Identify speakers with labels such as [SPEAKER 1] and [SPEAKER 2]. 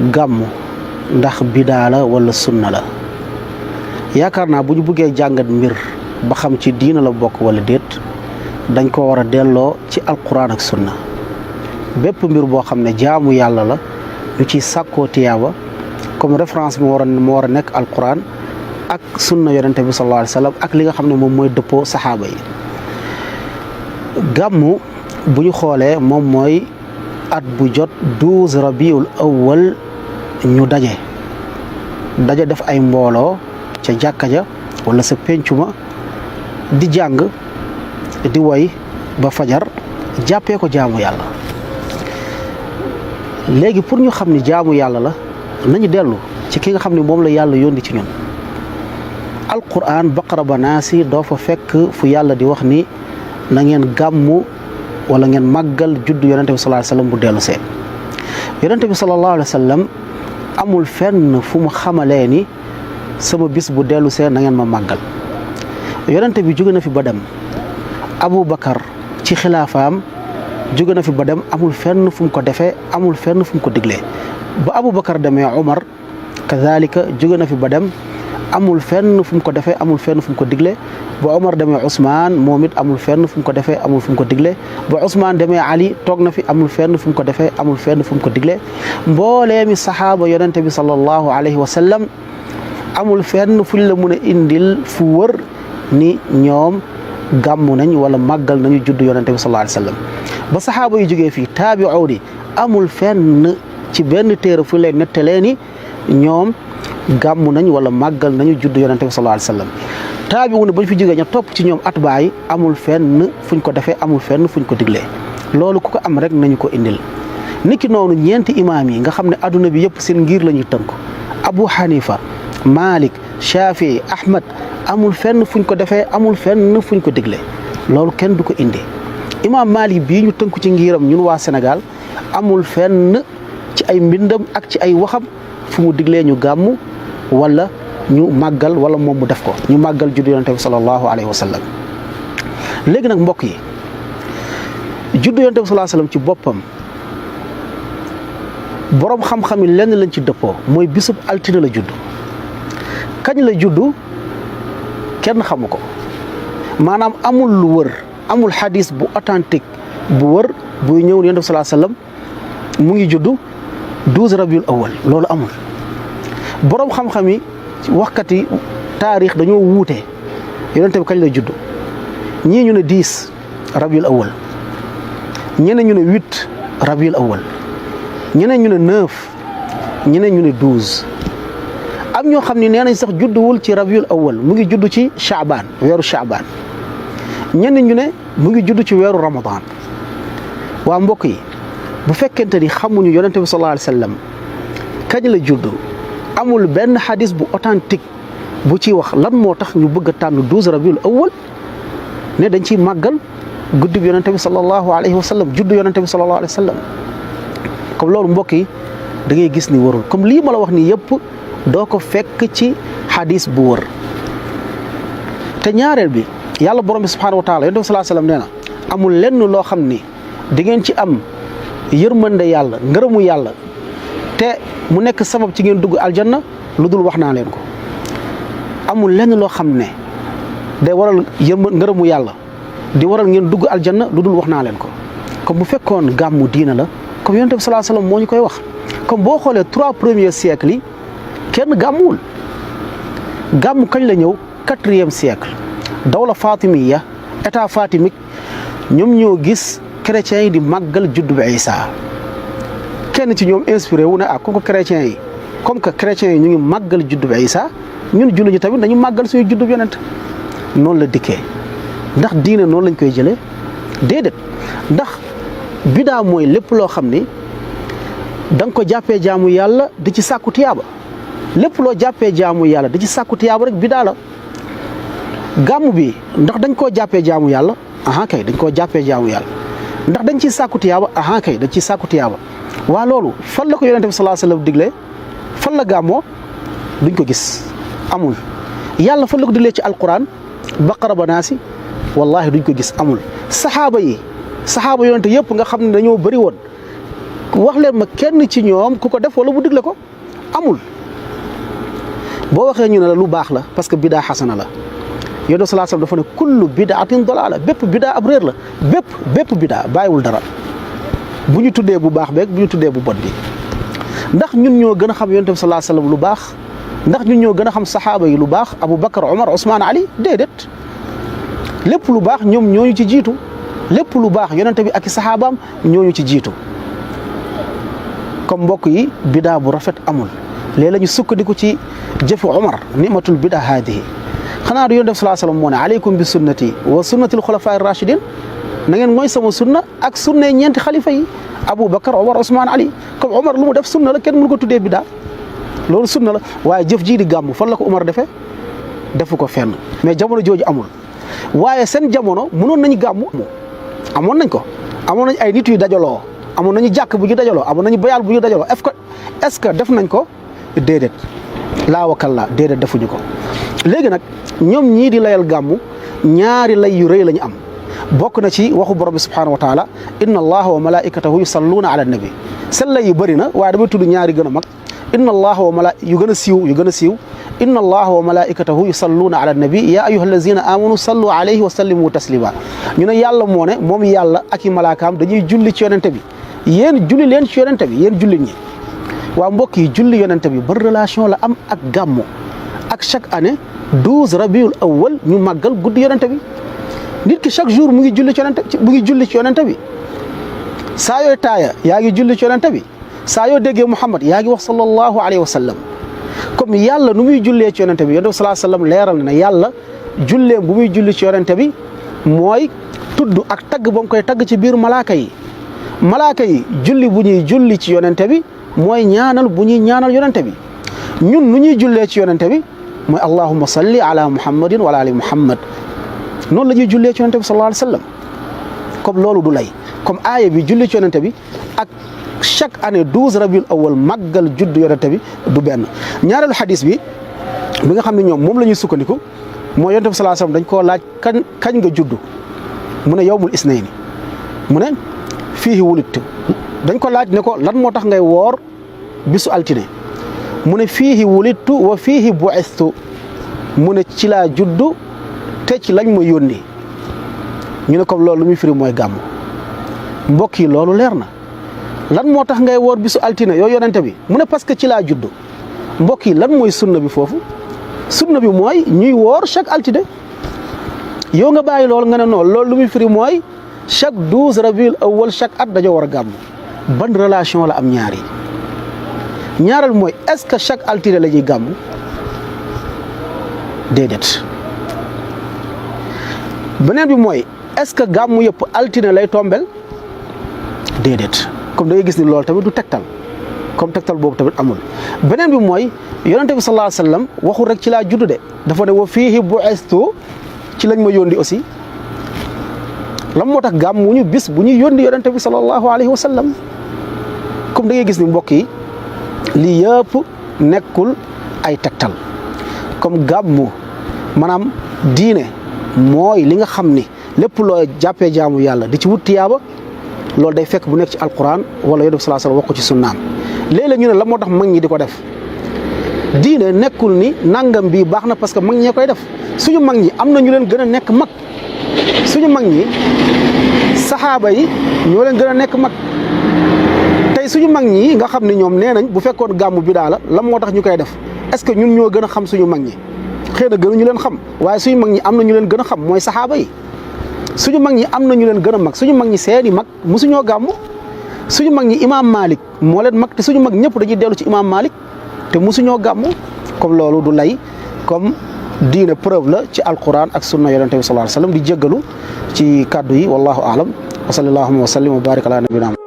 [SPEAKER 1] gàmmu ndax bidaa la wala sunna la yaakaar naa bu ñu bëggee jàngat mbir ba xam ci diina la bokk wala déet dañ ko war a delloo ci alquran ak sunna bépp mbir boo xam ne jaamu yàlla la ñu ciy sàkkoo tiyaaba comme référence bi moo war a nekk alquran ak sunna yonente bi sallallahu alayhi wa sallam ak li nga xam ne moom mooy dëppoo saxaaba yi gàmmu bu ñu xoolee moom mooy at bu jot 12 rabiul awwal ñu daje def ay mbooloo ca jàkka ja wala sa pencuma di jàng di woy ba fajar jàppee ko jaamu yàlla léegi pour ñu xam ni jaamu yàlla la nañu dellu ci ki nga xam ne moom la yàlla yónni ci ñun alquran baqara ba naasi doo fa fekk fu yàlla di wax ni na ngeen gàmmu wala ngeen màggal juddu yonente bi sallallahu alayhi wa sallam bu dellu see yonente bi sallallahu alayhi wa sallam amul fenn fu mu xamalee ni sama bis bu dellu see na ngeen ma màggal yonente bi jóge na fi ba dem Abu Bakar ci xilaafaam jóge na fi ba dem amul fenn fu mu ko defee amul fenn fu mu ko diglee ba Abu Bakar demee Umar kazalika jóge na fi ba dem amul fenn fu mu ko defee amul fenn fu mu ko diglee ba Umar demee Ousmane moom it amul fenn fu mu ko defee amul fu mu ko diglee ba Ousmane demee Ali toog na fi amul fenn fu mu ko defee amul fenn fu mu ko diglee mbooleemi saxaaba yonente bi sallallahu alayhi wa sallam amul fenn fuñ la mun a indil fu wër ni ñoom gàmmu nañ wala màggal nañu juddu yonente bi sallallahu alayhi wa sallam ba saxaaba yu jógee fii taabi'u di amul fenn ci benn téere fu leen nettalee ni ñoom gàmmu nañ wala màggal nañu juddu yonente bi sallallahu alayhi wa sallam taabi'u ne bañ fi jógee ña topp ci ñoom atbaa yi amul fenn fuñ ko defee amul fenn fuñ ko diglee loolu ku ko am rek nañu ko indil niki noonu ñeenti imaam yi nga xam ne adduna bi yëpp seen ngir la ñuy tënk Abu Hanifa Malik Shafi Ahmad amul fenn fuñ ko defee amul fenn fuñ ko digle loolu kenn du ko indi imaam Malik bii ñu tënku ci ngiram ñun waa Sénégal amul fenn ci ay mbindam ak ci ay waxam fu mu diglee ñu gàmmu wala ñu màggal wala moom mu def ko ñu màggal juddu yonente bi sallallahu alayhi wa sallam léegi nag mbokk yi juddu yonente bi sallallahu alayhi wa sallam ci boppam boroom xam-xam yi lenn lañ ci dëppoo mooy bisub altine la juddu kañ la juddu kenn xamu ko maanaam amul lu wër amul xadis bu authentique bu wër buy ñëw yonent bi sallallahu alayhi wasallam mu ngi juddu 12 rabiul awal loolu amul boroom xam-xam yi waxkat yi taarix dañoo wuute yonent bi kañ la juddu ñii ñu ne 10 rabiul awal ñeneen ñu ne 8 rabiul awal ñeneen ñu ne 9 ñeneen ñu ne 12 am ñoo xam ne nee nañ sax judduwul ci rabiul awal mu ngi judd ci Chaabaan weeru Chaabaan ñeneen ñu ne mu ngi judd ci weeru Ramadan waa mbokk yi bu fekkente ni xamuñu yonente bi sallallahu alayhi wa sallam kañ la judd amul benn xadis bu authentique bu ciy wax lan moo tax ñu bëgg a tànn 12 rabiul awal ne dañ ciy màggal guddi bi yonente bi sallallahu alayhi wa sallam juddu yonente bi sallallahu alayhi wa sallam comme loolu mbokk yi da ngay gis ni warul comme lii ma la wax nii yëpp doo ko fekk ci xadis bu wër te ñaareel bi yàlla borom bi subhanahu wa taala yonent bi sallallahu alayhi wasallam nee na amul lenn loo xam ni di ngeen ci am yërmande yàlla ngërëmu yàlla te mu nekk sabab ci ngeen dugg aljanna lu dul wax naa leen ko amul lenn loo xam ne day waral ngërëmu yàlla di waral ngeen dugg aljanna lu dul wax naa leen ko comme bu fekkoon gàmmu diina la comme yonent bi sallallahu alayhi wasallam moo ñu koy wax comme boo xoolee 3 premiers siècles yi kenn gàmmuwul gàmmu kañ la ñëw 4e siècle dawla fatimiya état fatimique ñoom ñoo gis chrétiens yi di màggal juddu bi Isa kenn ci ñoom inspiré wu ne comme que chrétiens yi ñu ngi màggal juddu bi Isa ñun jullit ñi tamit dañu màggal suñu juddu bi yonent noonu la dikkee ndax diine noonu lañ koy jëlee déedéet ndax bidaa mooy lépp loo xam ni da nga ko jàppee jaamu yàlla di ci sàkku tiyaaba lépp loo jàppee jaamu yàlla di ci sàkku tiyaaba rek bidaa la gàmmu bi ndax dañ koo jàppee jaamu yàlla aha kay dañ koo jàppee jaamu yàlla ndax dañ ciy sàkku tiyaaba aha kay dañ ciy sàkku tiyaaba waa loolu fan la ko yonente bi sallallahu alayhi wasallam diglee fan la gàmmoo duñ ko gis amul yàlla fan la ko diglee ci alquran baqara ba naasi wallahi duñ ko gis amul saxaaba yonente yëpp nga xam ne dañoo bëri woon wax leen ma kenn ci ñoom ku ko def wala mu digle ko amul. boo waxee ñu ne la lu baax la parce que bidaa xasana la yonent sallallahu alayhi wasallam dafa ne kullu bidaatin dalaala bépp bidaa ab réer la bépp bidaa bàyyiwul dara bu ñu tuddee bu baax beeg bu ñu tuddee bu bon bi. ndax ñun ñoo gën a xam yonent bi sallallahu alayhi wasallam lu baax ndax ñun ñoo gën a xam saxaaba yi lu baax Abu Bakar Omar Ousmane Ali déedéet lépp lu baax ñoom ñooñu ci jiitu lépp lu baax yonent bi ak i saxaabaam ñooñu ci jiitu comme mbokk yi bidaa bu rafet amul. léegi la ñu sukkandiku ci jëfi Omar nimatul bidaa haadihi xanaa du yonent bi sallallahu alayhi wasallam moo ne aleykum bi sunnati wa sunnatil xulafaa rachidin na ngeen mooy sama sunna ak sunna ñeenti xalifa yi Abu Bakar Omar Ousmane Ali comme Omar lu mu def sunna la kenn mënu ko tuddee bidaa loolu sunna la waaye jëf jii di gàmm fan la ko Omar defee defu ko fenn mais jamono jooju amul waaye seen jamono mënoon nañu gàmm amoon nañ ko amoon nañ ay nit yu dajaloo amoon nañu jàkk bu ñu dajaloo amoon nañu bayaal bu ñu dajaloo est-ce que def nañ ko déedéet laa wakalla déedéet defuñu ko léegi nag ñoom ñii di layal gàmmu ñaari lay yu rëy la ñu am bokk na ci waxu borom bi subhanahu wa taala inna allaha wa malaikatahu yusalluuna ala nabi seen lay yu bëri na waaye damay tudd ñaari gën a mag inna allaha wa yu gën a siiw inna allaha wa malaikatahu yusalluuna ala nabi ya ayyuha allazina amanu sallu alayhi wa sallimu taslima ñu ne yàlla moo ne moom yàlla ak i malaakaam dañuy julli ci yonente bi yéen julli leen ci yonente bi yéen jullit ñi waa mbokk yi julli yonente bi ban relation la am ak gàmmu ak chaque année 12 rabiul awwal ñu màggal guddi yonente bi nit ki chaque jour mu ngi julli ci yonente bi saa yoo taaya yaa ngi julli ci yonente bi saa yoo déggee Muhammad yaa ngi wax sallallahu alayhi wa sallam comme yàlla nu muy jullee ci yonente bi yonente bi sallallahu alayhi wa sallam leeral na ne yàlla julleem bu muy julli ci yonente bi mooy tudd ak tagg ba mu koy tagg ci biir malaaka yi julli bu ñuy julli ci yonente bi mooy ñaanal bu ñuy ñaanal yonente bi ñun nu ñuy jullee ci yonente bi mooy allahumma salli ala muhammadin wa ala ali muhammad noonu la ñuy jullee ci yonente bi sallallahu alayhi wa sallam comme loolu du lay comme aaya bi julli ci yonente bi ak chaque année 12 rabiul awwal màggal judd yonente bi du benn ñaareelu xadis bi nga xam ne ñoom moom la ñuy sukkandiku mooy yonente bi sallallahu alayhi wa sallam dañ koo laaj kañ nga judd mu ne yawmul isnayni mu ne fiihi wulidtu dañ ko laaj ne ko lan moo tax ngay woor bisu altine mu ne fiihi wulidtu wa fiihi bu'istu mu ne ci laa juddu te ci lañ ma yónni ñu ne comme loolu lu muy firi mooy gàmm mbokk yi loolu leer na lan moo tax ngay woor bisu altine yow yonente bi mu ne parce que ci laa juddu mbokk yi lan mooy sunna bi foofu sunna bi mooy ñuy woor chaque altine yow nga bàyyi loolu nga ne noonu loolu lu muy firi mooy chaque 12 rabiul awwal chaque at dañoo war a gàmm ban relation la am ñaar yi ñaareel mooy est-ce que chaque altine la ñuy gàmm déedéet beneen bi mooy est-ce que gàmm yëpp altine lay tombel déedéet comme da ngay gis ni loolu tamit du tegtal comme tegtal boobu tamit amul beneen bi mooy yonente bi sallallahu alayhi wa sallam waxul rek ci laa judd de dafa ne wa fiihi bu'istu ci lañ ma yónni aussi lan moo tax gàmmuñu bis bu ñuy yónni yonente bi sallallahu alayhi wa sallam comme da ngay gis ni mbokk yi lii yëpp nekkul ay tegtal comme gàmmu maanaam diine mooy li nga xam ni lépp loo jàppee jaamu yàlla di ci wut tiyaaba loolu day fekk bu nekk ci alquran wala yonent bi sallallahu alayhi wasallam wax ko ci sunnaam léeg-léeg ñu ne la moo tax mag ñi di ko def diine nekkul ni nangam bi baax na parce que mag ñee koy def suñu mag ñi am na ñu leen gën a nekk mag suñu mag ñi saxaaba yi ñoo leen gën a nekk mag tey suñu mag ñi nga xam ne ñoom nee nañ bu fekkoon gàmmu bidaa la moo tax ñu koy def est-ce que ñun ñoo gën a xam suñu mag ñi xëy na gënuñu leen xam waaye suñu mag ñi am na ñu leen gën a xam mooy saxaaba yi suñu mag ñi am na ñu leen gën a mag suñu mag ñi seeni mag mosuñoo gàmmu suñu mag ñi imaam Malik moo leen mag te suñu mag ñëpp dañuy dellu ci imaam Malik te mosuñoo gàmmu comme loolu du lay comme diine preuve la ci alquran ak sunna yonente bi sallallahu alayhi wasallam di jéggalu ci kàddu yi wallahu aalam wa sallallahu wa sallim wa barik ala nabina